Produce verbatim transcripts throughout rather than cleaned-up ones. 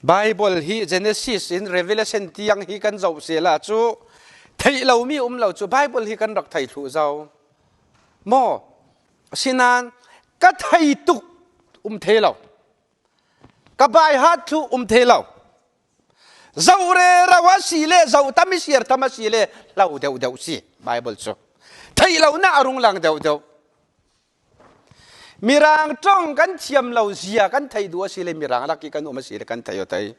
Bible hi Genesis in Revelation tiang hi kan zoh sela chu theih lo mi um lo chu Bible hi kan rak thei thluh zo. Maw? Sinan ka thei tuk um thei lo. Ka baihat thluh um thei lo. Zoh rero a si le, zoh tam i siar tam a si le, hlau deuh deuh si Bible chu. Theih lo na a rung lang deuh deuh. Mirang ṭong kan thiam lo zia kan thei duh a si le, mirang lak i kan um a si le kan thei aw thei.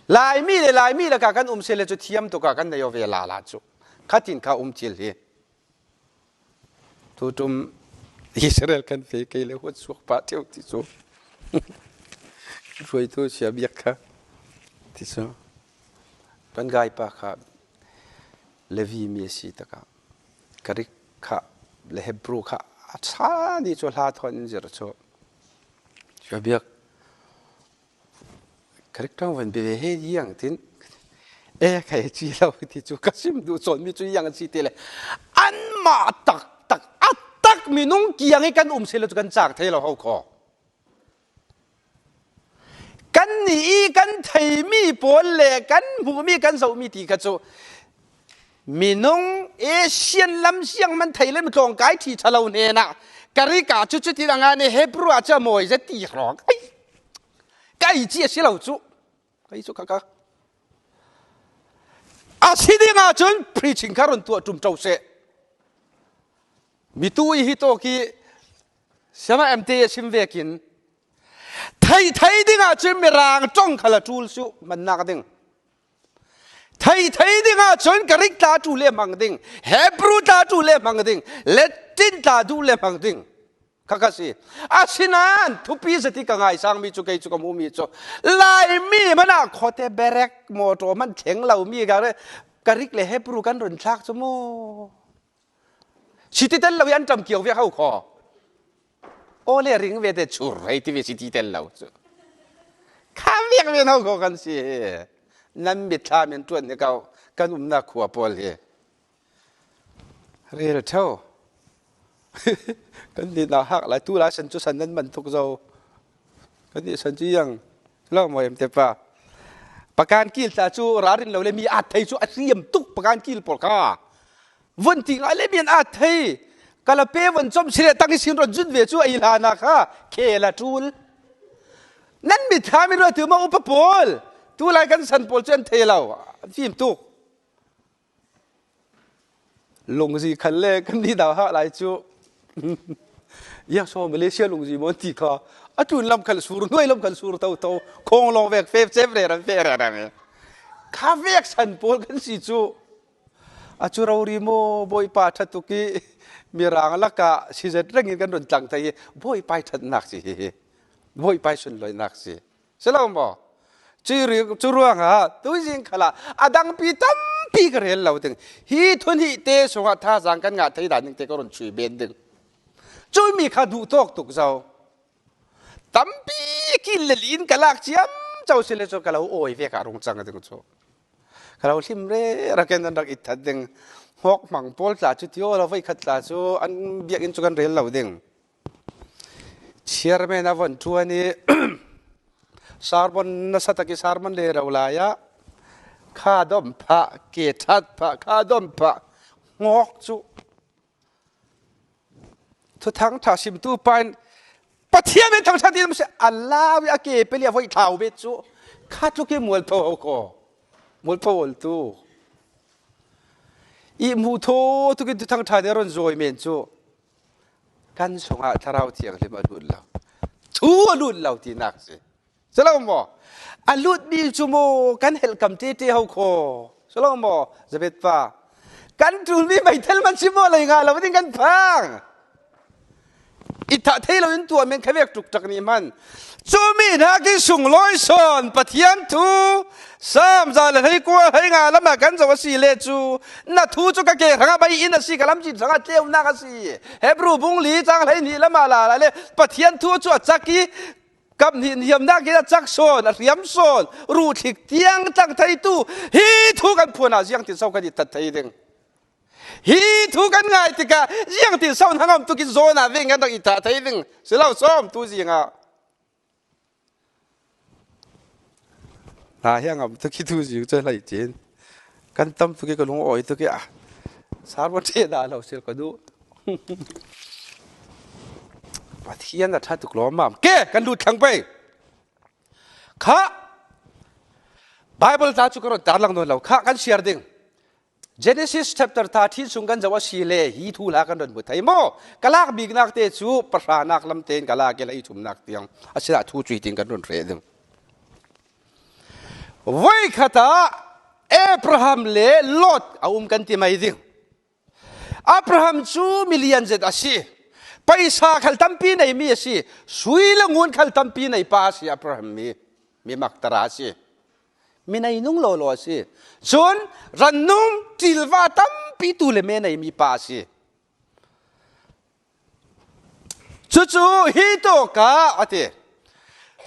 Laimi le Laimi laka kan um si le chu thiam tuka kan nei aw ve lala chu. Khatin kha um thil hi. Tutum Israel kan fei kei le huat suak pah teu ti chu. Hruaitu sia biak kha ti chu. Kan gaipa kha Levi mi a si taka Greek kha le Hebrew kha a ṭha ni chu hla thawn in zir chu. Sia biak Greek ṭang van be ve he iang tin e khai chi lo ti chu ka sim duh chawn mi chu iang chi ti le anmah tak tak a tak minung kiang i kan um si lo chu kan chak thei lo ho khaw. Kan ni i kan thei mi pawl le kan hmuh mi kan zoh mi ti kha chu minung Asian lam siang man thei lem tlawng kai thi ṭha lo hnena Greek a chu chu ti dang a ni Hebrew a chu a mawi zet ti hrawng. Ai, kai chi a si lo chu. Kai chu ka ka. A si dinga chun preaching kha run tuah tum ṭo se. Mi tu i hi tawk i siama M T a sim vekin. Thei thei dinga chun mirang ṭong khala tul su man nak ding. Thei thei dinga chun Greek tla tu le hmang ding, Hebrew tla tu le hmang ding, Latin tla tu le hmang ding. Kha ka si. A sinan thupi zati ka ngaisang mi chu kei chu ka mu mi chu. Laimi mana khote berek motor man thleng lo mi ka re, Greek le Hebrew kan run thlak chu maw. Siti tel lo i an ṭam kiau viak ho khaw. Aw le ring ve te chur hei ti ve siti tel lo chu. Kha viak ve ho khaw kan si hi. Nan mit thla min tuan ni kau kan umna khua pawl hi. Rel tho. Kan ni na hak lai tu lai san chu san nan man tuk zo. Kan ni san chu yang lo mo em te pa. Pakan kil ta chu rarin lo le mi a thei chu a riam tuk pakan kil pawl kha. Vun ti ngai le mian a thei. Kala pe vun chom si le tang i sin ron zun ve chu a i la na kha. Khe la tul. Nan mit thla min ruat tu ma upa pawl. Tu lai kan san pawl chu an thei lo. Fim tuk. Lungzi khan le kan ni dau ha lai chu. Ya so Malaysia lungzi mon ti kha. A tun lam khal sur, nuai lam khal sur tau tau. Khong long vek fe chep re ram fe re ram. Kha vek san pawl kan si chu. A chu rori mo boi pa tha tu ki mirang laka si zet rengin kan run tlang thei. Boi pai that nak si hi hi. Boi pai sun loi nak si. Si lo maw? Chu ri-, chu ruangah, tui zing khalah, a dangpi tampi ka rel lo ding. Hi thun hi te sungah thazang kan ngah thei dan ding te ka run chui ben ding. Chu mi kha duh tawk tuk zo. Tampi kin le lin ka lak ciam chau si le chu ka lo awi vek a rung chang ding chu. Ka lo hlim re ra ken an rak it that ding. Hmawk hmang pawl tla chu tio lo voi khat tla chu an biak in chu kan rel lo ding. Chairman a von thu a ni sermon nasa taki sermon le rau lai a kha dom pha, ke that pha, kha dom pha ngawk chu. Thuthang tha sim tu pain Pathian min thang tha ti se a lau a ke peli a voi thlau be chu kha tu ki mual tho ho ko. Mual tho ol tu. I mu tho tu ki thuthang tha ne ron zoi men chu. Kan sungah Thlarau Thianghlim a lut lo. Thu a lut lo ti nak si. Si lo maw? A lut mi chu maw kan helh kam tete ho khaw. Si lo maw? Zabet pa. Kan tul mi mai thel man si maw lei nga lo ding kan phang. I thah thei lo in tua men kha vek tuk tak ni man. Chu mi na ki sung loi son Pathian thu. Sam za le hei kua hei nga lama kan zo a si le chu. Na thu chu ka ke ranga bai in a si ka lam chin sanga tleu nak a si. Hebrew bung li chang hei ni lama la la le. Pathian thu chu a chak i kam ni niam nak i a chak son, a riam son. Ru thlik tiang tlang thei tu. Hi thu kan phuan a ziang tin sau kan i tat thei ding. Hi thu kan ngai tika ziang tin sau hang om tu kin zona veng kan dang i tat thei ding. Si lo som tu zinga. Hla hiang am tu ki tu ziu cu hlei cin. Kan tam tu ki ka lung awi tu ki a. Sar wa te da lo sil ka du. Pathian a tha tuk lo mam. Ke kan lut thlang pei. Kha Bible ta cu ka ron tar lang nawn lo. Kha kan share ding. Genesis chapter thirteen sung kan zoh a si le hi thu hla kan ron hmu thei maw? Ka lak biknak te cu pahranak lam tein ka lak i lei thumnak tiang a si ah thu cui ting kan ron hreh ding. Voi khat ah Abraham le Lot a um kan ti mai ding. Abraham cu milian zet a si. Paisa khal tampi neimi a si. Sui le ngun khal tampi nei pa a si Abraham mi. Mi maktara a si. Mi nei nung lawlaw a si. Cun rannung ṭilva tampi tu le me neimi pa a si. Cucu hi tawkah a ti.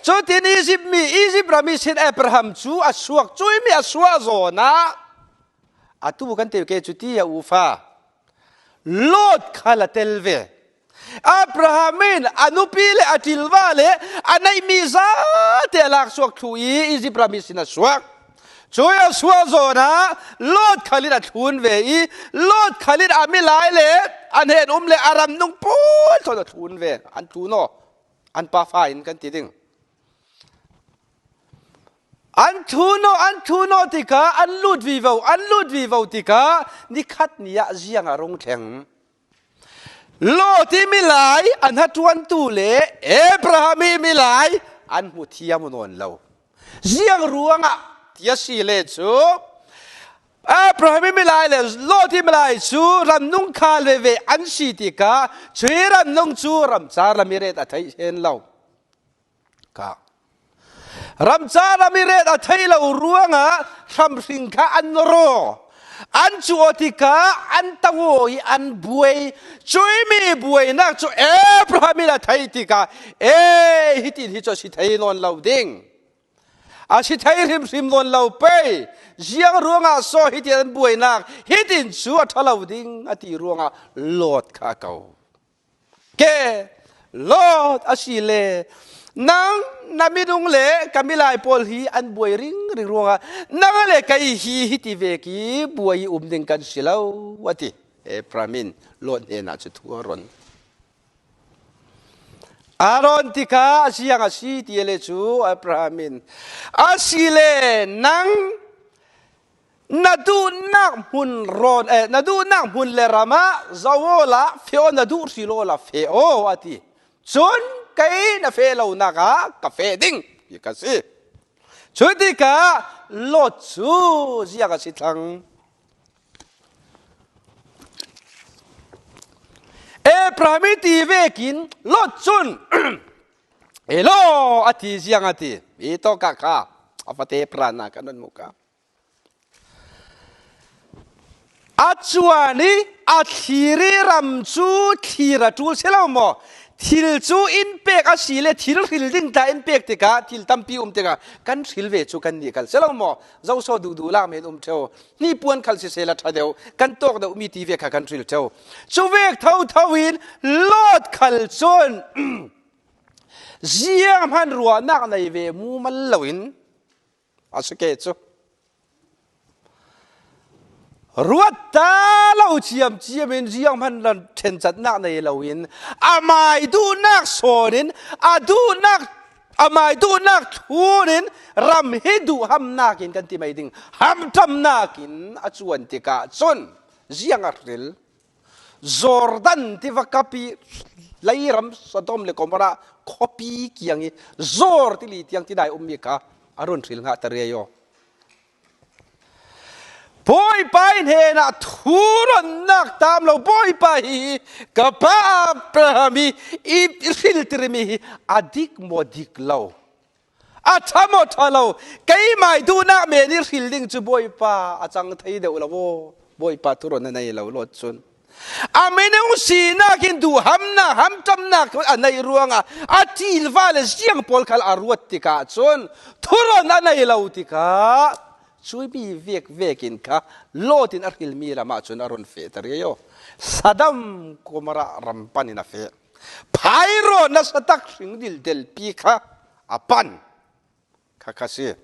Cutin Izipt mi, Izipt ram ihsin Abraham cu a suak, cuimi a suah zawnah a tu kan ti ke cuti a ufa. Lot khal a tel ve. Abraham in a nupi le a ṭilva le a neihmi zate a laksuak thlu i Izipt ram ihsin a suak. Cui a suah zawnah Lot khal in a thlun ve i Lot khal in a milai le a hnen um le a ramnung pawl thawn a thlun ve. An thlun aw, an pa fa in kan ti ding. An thlun aw, an thlun aw tikah an lut vivo, an lut vivo tikah nikhat ni ah ziang a rung thleng. Lot i milai a hnaṭuantu le Abraham i milai an hmu thiam nawn lo. Ziang ruangah ti a si le cu Abraham i milai le Lot i milai cu ramnung khal veve an si tikah cui ramnung cu ramcar lam i ret a theih hen lo. Ka. Ramcar lam i ret a theih lo ruangah hramhring kha an raw. An cuh aw tikah an tang aw i an buai. Cuimi buainak cu Abraham in a theih tikah, e, hitin hi cu a si thei nawn lo ding. A si thei hrimhrim nawn lo pei. Ziang ruangah saw hitin an buainak hitin cu a ṭha lo ding a ti ruangah Lot kha a ko. Ke, Lot a si le, nang na minung le ka milai pawl hi an buai ringring ruangah nang le kei hi hiti vek i buai i um ding kan si lo, a ti. Abraham in Lot hnenah cu thu a ron. A ron tikah a ziang a si ti le cu Abraham in a si le nang na duhnak hmun rawn, eh, na duhnak hmun le ram ah zoh awla feh aw, na duh hril awla feh aw, a ti. Cun kei na feh lonak ah ka feh ding, ti ka si. Cutikah Lot cu ziang a si thlang. Abraham i ti vekin Lot cun, "Elo," a ti ziang a ti. I tawkah kha a fate pranak kan hmu kha. A cuan i a thlir i ram cu thlir a ṭul si lo maw? Thil cu in pek a si le thil hril ding ta in pek tikah thil tampi um tikah kan hril ve cu kannih khal si lo maw? Zoso duhduh lak men um ṭheo. Hnipuan khal siseh la ṭha deuh kan tawk deuh mi ti vek kha kan hril ṭheo. Cu vek thotho in Lot khal cun zianghman ruahnak nei ve mumal loin a si ke cu. Ruat ta lo ciamciam in zianghman lam ṭhencatnak nei loin a mai duhnak sawn in a duhnak, a mai duhnak thlun in ram hi duhhamnak in kan ti mai ding, hamṭamnak in a cuan tikah cun ziang a hril. Jordan tiva kap i leiram Sodom le Gomorrah khuapi kiang i Zor tili tiang tidai ummi kha a run hril ngah ta riai aw. Bawipa i hnenah thuronnak tam lo, Bawipa hi ka pa Abraham hi i hriltirmi hi a dik maw dik lo? A ṭha maw ṭha lo? Keimai duhnak men i hril ding cu Bawipa a cang thei deuh lo aw. Bawipa thuron a nei lo Lot cun. A minung sinak in duhhamnak, hamṭamnak a neih ruangah a ṭilva le ziang pawl khal a ruat tikah cun thuron a nei lo tikah cuimi vek vekin kha Lot in a hrilmi lamah cun a run feh ta riai aw. Sodom Gomorrah ram panin a feh. Phairawh nasatak hring dildelpi kha a pan kha kha si.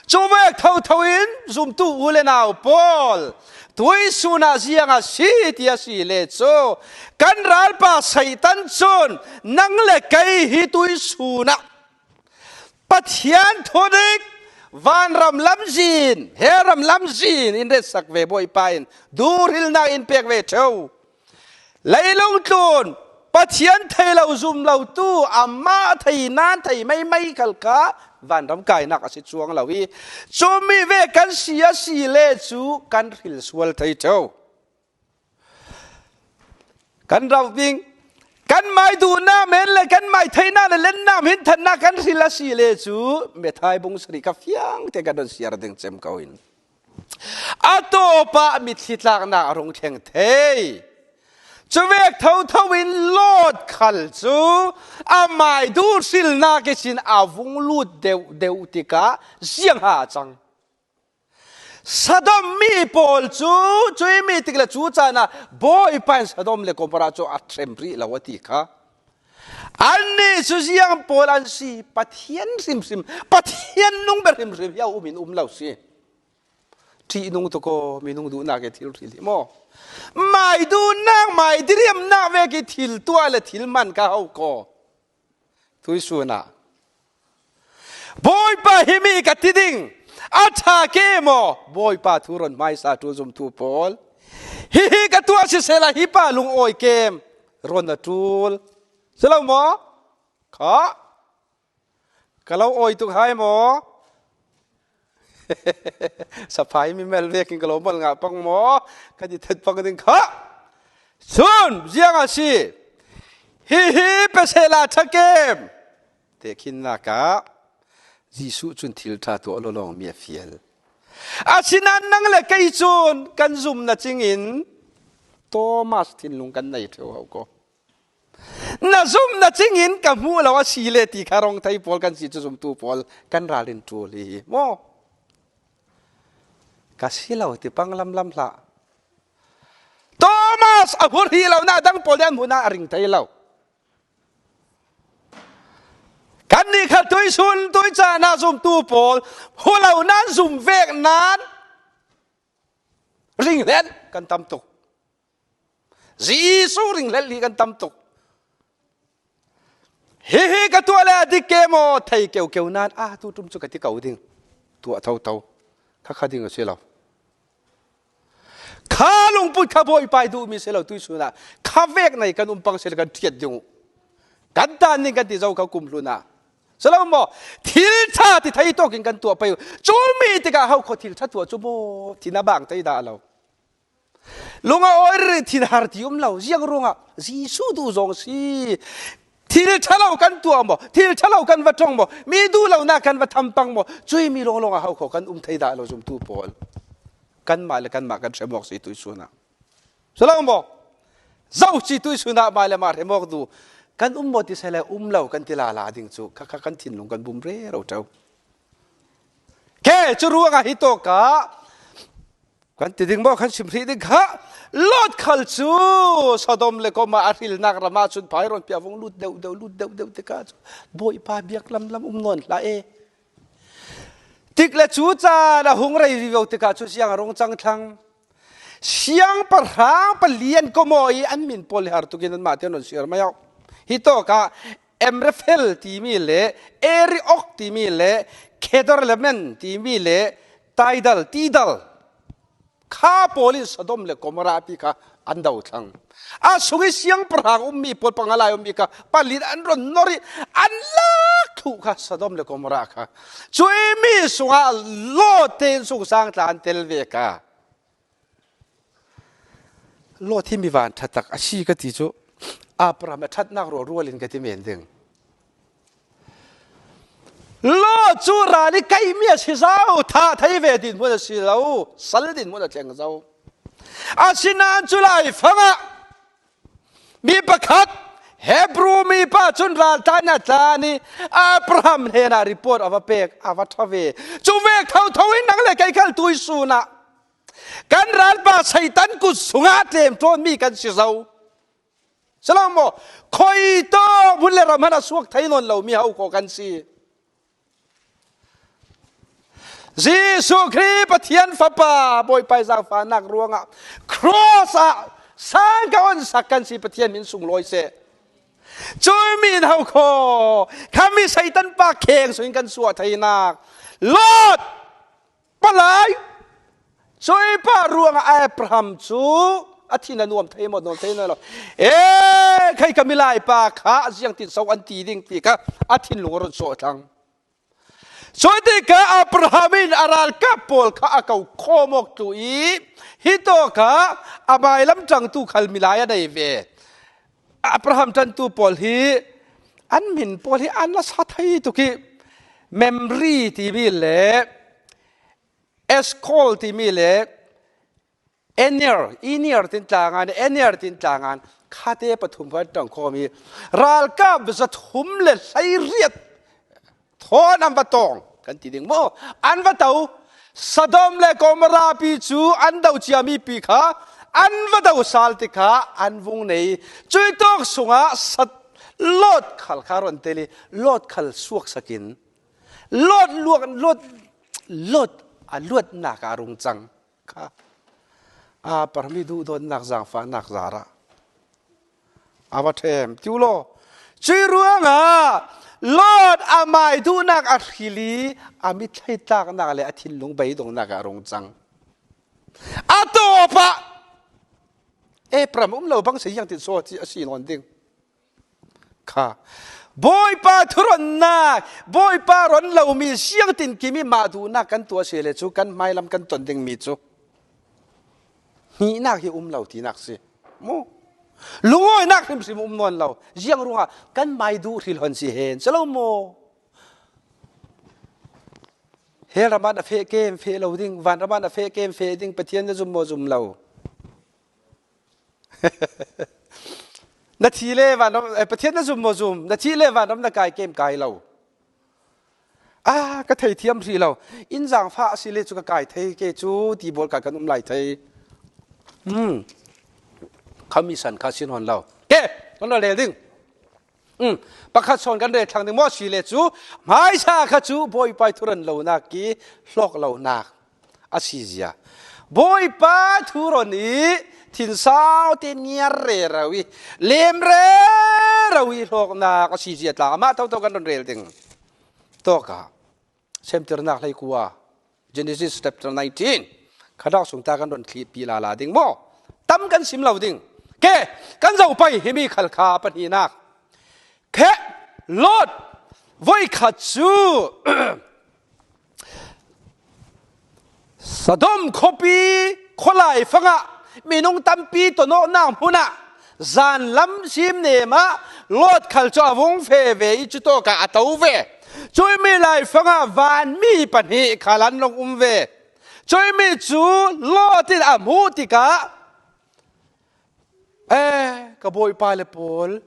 Cuvek thotho in zumtu u le nau pawl, tuisun ah ziang a si ti a si le cu, kan ralpa Satan cun nang le kei hi tuisun ah Pathian thudik, vanram lamzin, he ram lamzin in retsak ve Bawipa in, duhrilnak in pek ve ṭheu. Leilung tlun, Pathian thei lo zum lo tu, amah thei nan thei maimai khal kha vanram kainak a si cuang lo i, cumi ve kan si a si le cu kan hril sual thei ṭheu. Kan rauh ding, kan mai duhnak men le kan mai theihnak le lennak hminthannak kan hril a si le cu, Methai bung sarih kha fiang te kan don siar ding cem ko in. A tawpah mitthli tlaknak a rung thleng thei. Cuvek thotho in Lot khal cu a mai duh hrilnak ihsin a vung lut deuh deuh tikah ziang ha a cang. Sodom mi pawl cu, cui mi tik le cu caan ah Bawipa in Sodom le Gomorrah cu a ṭhem rih lo a ti kha. Annih cu ziang pawl an si, Pathian hrimhrim, Pathian nung bia hrimhrim hi a um in um lo si. Ṭihnung tuk aw, minung duhnak i thil hril hi maw? Mai duhnak, mai diriamnak vek i thil tuah le thil man ka hau kaw. Tuisun ah Bawipa himi ka ti ding, a ṭha ke maw? Bawipa thu ron hmaisa ṭul zumtu pawl. Hihi ka tuah sisehla hi pa lungawi kem ron a ṭul. Si lo maw? Kha. Ka lo awi tuk hai maw? Saphai mi mel vekin ka lo mal ngah pang maw? Ka ti that pang ding kha. Cun ziang a si. Hihi pe sehla ṭha kem. Tehkhinnak ah Jesuh cun thil ṭha tuah lawlawng mi a fial. Asinain nang le kei cun kan zumna cingin Thomas thinlung kan nei ṭheu hau ko. Na zumna cingin ka hmuh lo a si le ti kha rong thei pawl kan si cu zumtu pawl kan ral in ṭul hi maw? Ka si lo ti pang lamlam hlah. Thomas a hurh hi lo, na dang pawl nih an hmuh nan a ring thei lo. Kannih kha tuisun tuicaan ah zumtu pawl hurh lo nan zum vek nan ring hlen kan tam tuk. Jesuh ring hlelh hi kan tam tuk. Hihi ka tuah le a dik ke maw? Thei keukeu nan, a tu ṭum cu ka ti ko ding. Tuah thotho. Kha kha ding a si lo. Kha lungput kha Bawipa i duhmi si lo, tuisun ah kha vek nei kan um pang si le kan ṭhiat ding uh. Kan dan ning kan ti zo kha kum hlun ah. Si lo maw? Thil ṭha ti thei tawk in kan tuah pei uh. Cumi tikah hau khaw thil ṭha tuah cu maw? Thin a bang thei dah lo. Lung a awi rih, thin har ti um lo. Ziang ruangah Jesuh duh zong si. Thil ṭha lo kan tuah maw? Thil ṭha lo kan va ṭong maw? Mi duh lo nak kan va tham pang maw? Cui mi lawnglawng a hau kho kan um thei dah lo zumtu pawl. Kanmah le kanmah kan hrem awk si tuisun ah. Si lo maw? Zo si tuisun ah mah le mah hrem awk duh. Kan um maw ti seh le um lo kan ti lala ding cu. Kha kha kan thinlung kan bum rero ṭheu. Khe cu ruangah hi tawk ah kan ti ding maw, kan sim hrih ding kha. Lot khal cu Sodom le Gomorrah a hrilnak ram ah cun phairon pia vung lut deuh deuh, lut deuh deuh tikah cu Bawipa biak lamlam um nawn hlah e. Tik le cu caan a hung rei vivo tikah cu ziang a rung cang thlang. Siangpahrang pali an komawi i an min pawl le har tukin anmah te an run siar mai awk. Hi tawk ah Amraphel timi le Arioch timi le Kedorlaomer timi le Tidal, Tidal kha pawl in Sodom le Gomorrah pi kha an do thlang. A sung i siangpahrang ummi pawl panga lai ummi kha pali an run nor i an lak thluh kha Sodom le Gomorrah kha. Cui mi sungah Lot te in sungsang tla an tel ve kha. Lot hi mi van ṭha tak a si ka ti cu Abraham a ṭhatnak rualrual in ka ti men ding. Lot cu ral i kaihmi a si zo, thah thei ve dinhmun a si lo, sal dinhmun a thleng zo. Asinain cu lai fangah mi pakhat Hebru mi pa cun raltlan a tlan i Abraham hnenah report a va pek, a va ṭha ve. Cu vek thotho in nang le kei khal tuisun ah kan ralpa Satan kut sungah tlem ṭawnmi kan si zo. Si lo maw? Khawi tawk hmun le ram hmanh a suak thei nawn lomi hau khaw kan si. Jesuh Khrih Pathian Fapa, Bawipa i zangfahnak ruangah cross ah sang ka onsak kan si, Pathian min sunglawi seh. Cui min hau kho, khami Satan pa kheng sungin kan suah theinak. Lot, palai, cui pa ruangah Abraham cu a thin a nuam thei maw, nuam thei nawn lo. E, khai ka milai pa kha ziangtin so an ti ding ti kha a thinlung a run sawh thlang. Cutikah Abraham in a ralkap pawl kha a ko khawm awk tu i, hitawkah a mailam ṭangtu khal milai a nei ve. Abraham ṭantu pawl hi an min pawl hi an la sa thei tuk i, Mamre timi le Eshkol timi le Aner, Aner tin tlangan, Aner tin tlangan, khate pathum kha an ṭangkhawm i, ralkap zathum le hleiriat thawn an va tawng, kan ti ding maw? An va to. Sodom le Gomorrah pi cu an do ciami pi kha an va do sal tikah an vung nei. Cui tawk sungah Sat-, Lot khal kha run tel i, Lot khal suaksak in, Lot luat, Lot, Lot a luatnak ah a rung cang kha. Abraham i duhdawtnak zangfahnak zarah a va ṭhem tiu law. Cui ruangah Lot a mai duhnak a hril i, a mitthleitlaknak le a thinlung beidongnak ah a rung cang. A tawpah Abraham um lo bang si, ziangtin so a si nawn ding kha. Bawipa thuronnak, Bawipa ron lomi ziangtin kim i mah duhnak kan tuah si le cu kan hmailam kan ton dingmi cu hnihnak hi um lo tinak si. Mu? Lungawinak hrimhrim um nawn lo. Ziang ruangah kan mai duh hril hon si hen, si lo maw? Hell ram ah na feh kem feh lo ding, van ram ah na feh kem feh ding, Pathian na zum maw zum lo? Na thi le vanram, eh, Pathian na zum maw zum, na thih le vanram na kai kem kai lo. Ah, ka thei thiam hrih lo. Inn zangfah a si le cu ka kai thei ke cu ti bawl ka kan um lai thei. Hmm. Kha mi san kha sin hon lo. Ke, kan lo lel ding. Hmm. Pakhat sawn kan rel thlang ding maw si le cu, hmaisa kha cu Bawipa i thuron lonak i hlawk lonak a si zia. Bawipa thuron i thinsau te niar rero i, lem rero i hlawknak a si zia tla. Amah thotho kan run rel ding. Tawkah Semtirnak hleikua, Genesis chapter nineteen, khadak sung ta kan run thlihpi lala ding maw? Tam kan sim lo ding. Ke, kan zoh pei himi khal kha pahnihnak. Khe, Lot, voikhat cu Sodom khuapi khualai fangah minung tampi tonawknak hmunah zanlam simnem ah Lot khal cu a vung feh ve i cutawkah a to ve. Cuimi lai fangah vanmi pahnih khal an long um ve. Cuimi cu Lot in a hmuh tikah, "Eh, ka bawipa le pawl,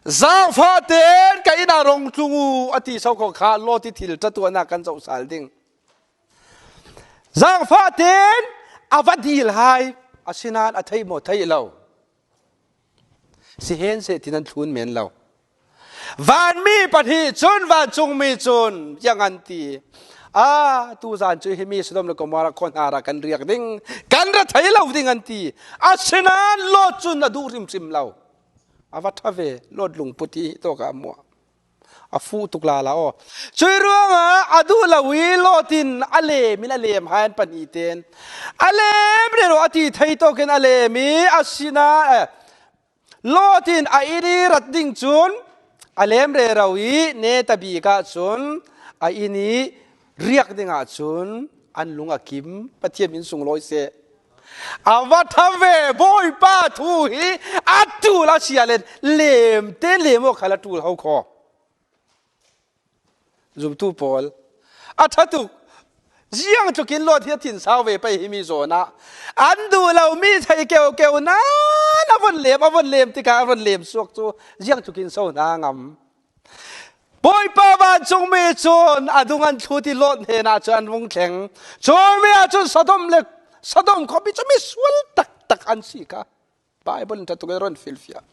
zangfah tein ka inn ah rong tlung u," a ti so kho kha Lot i thil ṭatuahnak kan zoh sal ding. Zangfah tein a va dil hai, asinain a theih maw theih lo? Si hen seh, tin an thlun men lo. Vanmi pahnih cun, vancungmi cun, ziang an ti. "Ah, tuzan cu himi Sodom le Gomorrah khuahnar ah kan riak ding, kan ra thei lo ding," an ti. Asinain Lot cun a duh hrimhrim lo. A va ṭha ve, Lot lungput hi tawkah a muah. A fuh tuk lala aw. Cui ruangah a duh lo i Lot in a lem in a lem hai an pahnih tein a lem rero a ti thei tawkin a lem i asinain, eh, Lot in a inn i rat ding cun a lem rero i netabik ah cun a inn i riak dingah cun an lung a kim, Pathian min sunglawi seh. A va ṭha ve, Bawipa thu hi a ṭul a si ah len lem te lem aw khal a ṭul ho kho. Zumtu pawl, a ṭha tuk. Ziang tlukin Lot hi a thinsau ve pei himi zawn ah an duh lo mi thei keukeu nan a von lem, a von lem tikah a von lem suak cu ziang tlukin so hna ngam? Bawipa vancungmi cun a dung an thlut i Lot hnenah cun an vung thleng. Cuimi ah cun Sodom le, Sodom khuapi cu misual taktak an si kha. Bible in ṭha tuk in a rawn fill fiah.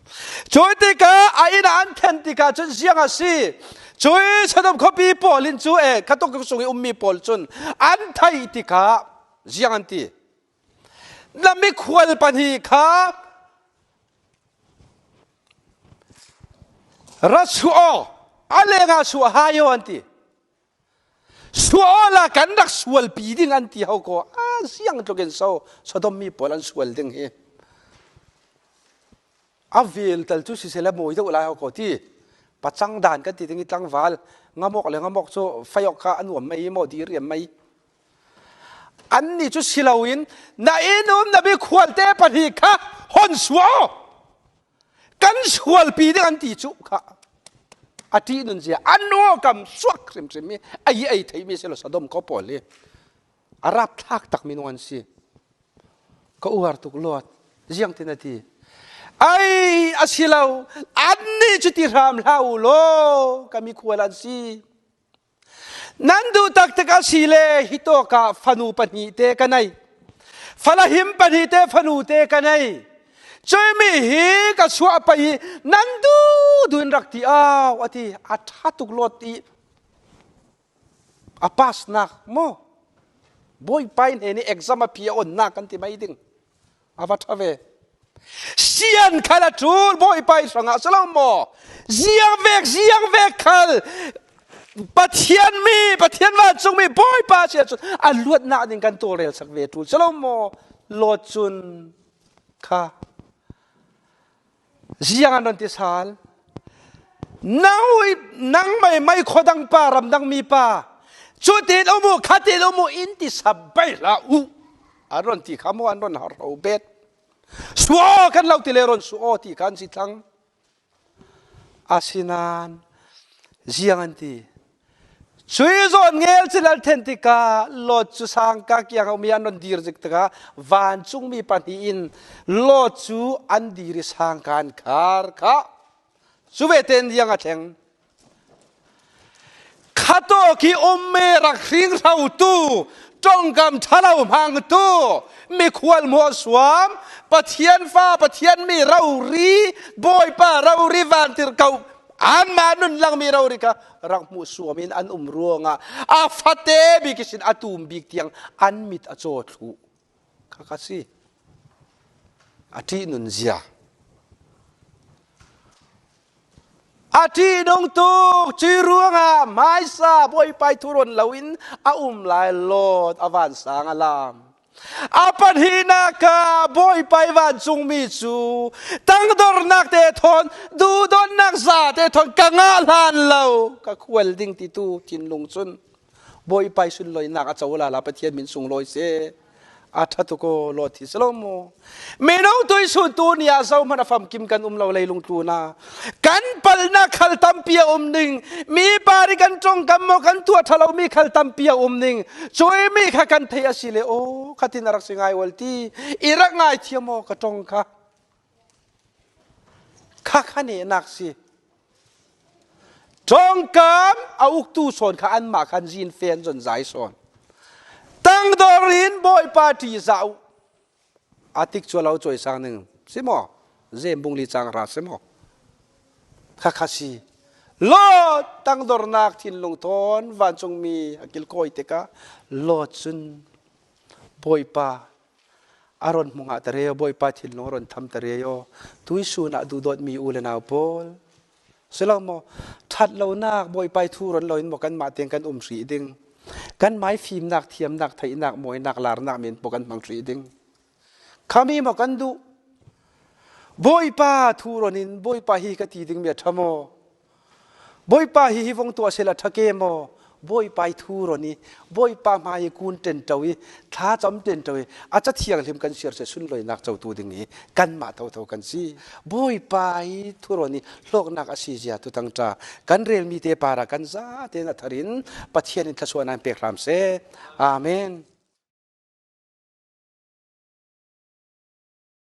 Cui tikah a inn ah an then tikah cun ziang a si? Cui Sodom khuapi pawl in cu, eh, khatawk sung i ummi pawl cun an theih tikah ziang an ti? Na mikhual pahnih kha ra suah aw, a lengah suah hai aw an ti. Suah awla kan rak sualpi ding an ti ho kaw. A ziang tlukin so Sodom mi pawl an sual ding hi. A vel tal cu sisela mawi deuh lai ho kaw ti. Pacang dan kan ti ding i tlangval. Ngamawk le ngamawk cu faiawk kha a nuam mai maw, diriam mai. Annih cu si loin na inn um na mikhualte pahnih kha hon suah aw. Kan sualpi ding an ti cu kha a ṭihnun zia an aw kam suak hrimhrim mi a i ei theihmi si lo Sodom khuapawl hi a rapthlak tak minung an si. Ka uar tuk Lot, ziangtin a ti? Ai, a si lo, annih cu ti hram hlah u law, ka mikhual an si. Nan duh taktak a si le hitawkah fanu pahnihte ka nei, falahim pahnihte fanute ka nei. Cuimi hi ka suah pah i nan duh duh in rak ti au a ti. A ṭha tuk Lot i a pasnak maw? Bawipa i hnen i exam a phi a onnak kan ti mai ding. A va ṭha ve. Sian khal a ṭul Bawipa i hrangah si lo maw? Ziang vek, ziang vek khal Pathian mi, Pathian vancungmi Bawipa si ahcun a luatnak ding kan tawlrelsak ve ṭul si lo maw? Lot cun kha ziang an rawn ti sal. Nang ui, nang mai mai khuadang pa, ramdang mi pa, cutin um uh, khatin um uh, in ti sabai hlah uh. An rawn ti kha maw, an rawn har ho bet. Suah aw kan lo ti le rawn suah aw ti kha an si thlang. Asinan ziang an ti? Cui zawn ngel cil an then tikah Lot cu sangka kiang a um i an rawn dir zik tikah vancungmi pahnih in Lot cu an dir i sangka an khar kha. Cu ve tein ziang a thleng? Khatawk i ummi rak hringhrotu, ṭongkam ṭha lo hmangtu, mikhual hmuahsuam, Pathian fa, Pathian mi rori, Bawipa rori, vantirhkoh, anmah nun langmi rori kha rak hmuhsuam in an um ruangah a fate bik ihsin a tum bik tiang an mit a caw thluh kha kha si. A ṭihnun zia, a ṭihnung tuk, cui ruangah hmaisa Bawipa i thu rawn loin a um lai Lot a vansang a lam. A pahnihnak ah Bawipa i vancungmi cu tangdornak te thawn, duhdawtnak za te thawn ka ngah hlan lo, ka khual ding titu thinlung cun Bawipa i sunlawinak a co lala, Pathian min sunglawi seh. A ṭha tuk aw, Lot hi si lo maw? Minung tuisun tu ni ah zohman a famkim kan um lo leilung tlun a, kan palhnak khal tampi a um ning, mi par i kan ṭongkam maw, kan tuah ṭha lomi khal tampi a um ning. Cuimi kha kan theih a si le aw, khatin a rak si ngai ual ti, i rak ngaithiam aw ka ṭong kha. Kha kha nehnak si. Ṭongkam a uktu sawn kha anmah khan zin fen zon zai sawn. Tangdor in Bawipa ṭih zah uh. A tik cu a lo cawisang ning si maw? Zem bung li cang hra si maw? Kha kha si. Lot tangdornak thinlung thawn vancungmi a kilkawi tikah Lot cun Bawipa a rawn hmu ngah ta rei aw, Bawipa thinlung a rawn tham ta rei aw. Tuisun ah duhdawtmi u le nau pawl, si lo maw? Ṭhat lonak, Bawipa i thu rawn lo in maw kanmah teng kan um hrih ding? Kan mai fimnak, thiamnak, theihnak, mawinak, larnak men pawh kan hmang hrih ding? Khami maw kan duh? Bawipa thu rawn in, Bawipa hi ka ti ding mi a ṭha maw? Bawipa hi hi vong tuah sela ṭha ke maw? Bawipa i thu rawn i, Bawipa hmai i kun ṭenṭo i, thlacam ṭenṭo i, a ca thianghlim kan siar seh sunlawinak cotu ding hi kanmah thotho kan si. Bawipa i thu rawn i hlawknak a si zia thutangṭa kan relmite parah kan zatein a tharin Pathian in thluasuahna in pek hram seh. Amen.